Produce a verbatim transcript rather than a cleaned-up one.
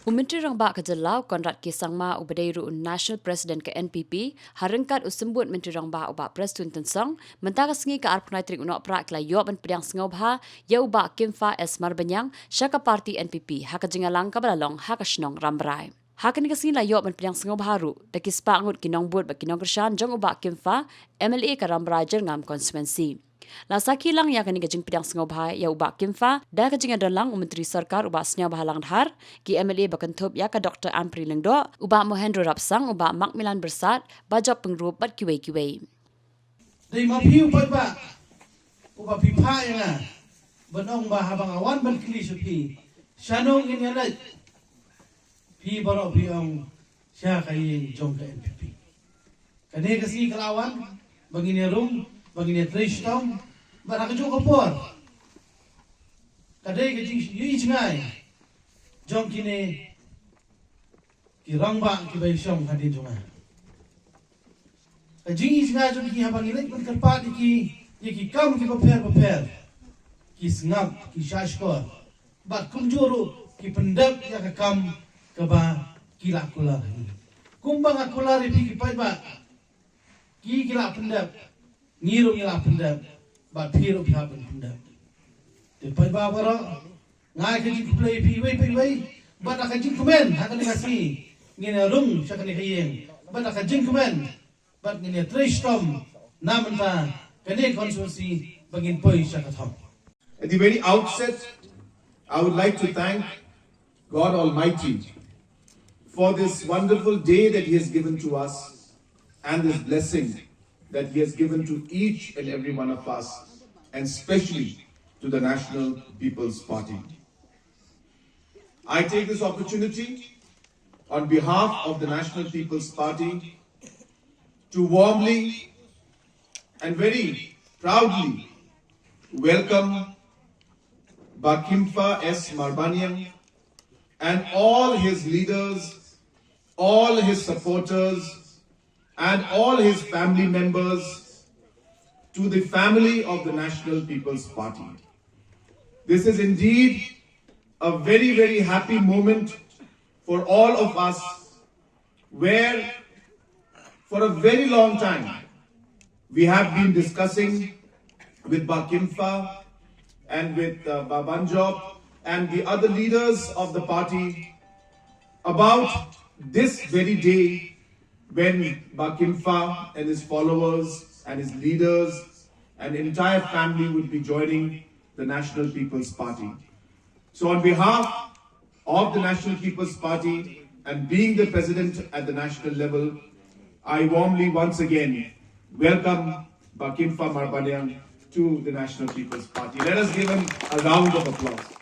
U Myntri Rangbah ka Jylla u Conrad K Sangma uba dei ruh u National President ka N P P, ha ryngkat u Symbud Myntri Rangbah u Bah Prestone Tynsong, mynta ka sngi ka arphew khyndai tarik u Nohprah ki la ïoh ban pdiang sngewbha ïa u Bah Kimfa S Marbaniang sha ka party N P P ha ka jingïalang kaba la long ha ka shnong Rambrai. Ha kane ka sngi la ïoh ban pdiang sngewbha ruh da ki spah ngut ki nongbud bad ki nongkyrshan jong u Bah Kimfa, M L A ka Rambrai Jyrngam Constituency. La sakhi lang ïa kane ka jingpdiang sngewbha ïa u Bah Kimfa da ka jingïadon lang u Myntri Sorkar u Bah Sniawbhalang Dhar, ki M L A ba kynthup ïa ka Doctor Ampareen Lyngdoh, u Bah Mohendro Rapsang, u Bah Macmillan Byrsat, Bah Job Pyngrope bad kiwei kiwei. Dei ma phi u paidbah uba phi phah ïa nga ban ong ba haba nga wan ban kylli sha phi, shano ngin ïaleit, phi baroh phi ong sha ka ïing jong ka N P P. Kane ka sngi ka la wan ba ngin ïarung, ba ngin ïatrei shitom, bad ha kajuh ka por ka dei ka jingïohi jngai jong kine ki rangbah kiba ïashong hadien jong nga. Ka jingïohi jngai jong ki haba ngi leit ban kyrpad ïa ki, ïa ki kam kiba pher bapher, ki sngap, ki shahshkor, bad kumjuh ruh ki pyndep ïa ka kam kaba ki la kular ha ngi. Kumba nga kular ïa phi ki paidbah, ki ki la pyndep, ngi ruh ngi la pyndep, bad phi ruh phi hap ban pyndep. Te paidbah baroh, nga ai ka jingkhublei ïa phi iwei pa iwei, bad da ka jingkmen ha kane ka sngi ngin ïarung sha kane ka ïing, bad da ka jingkmen bad ngin ïatrei shitom na mynta kane ka constituency ba ngin poi sha ka thong. At the very outset, I would like to thank God Almighty for this wonderful day that He has given to us and this blessing that He has given to each and every one of us, and especially to the National People's Party. I take this opportunity on behalf of the National People's Party to warmly and very proudly welcome Bah Kimfa S Marbaniang and all his leaders, all his supporters, and all his family members to the family of the National People's Party. This is indeed a very, very happy moment for all of us, where for a very long time we have been discussing with Bah Kimfa and with uh, Bah Banjob and the other leaders of the party about this very day when Bah Kimfa and his followers and his leaders and entire family would be joining the National People's Party. So on behalf of the National People's Party and being the president at the national level, I warmly once again welcome Bah Kimfa Marbaniang to the National People's Party. Let us give him a round of applause.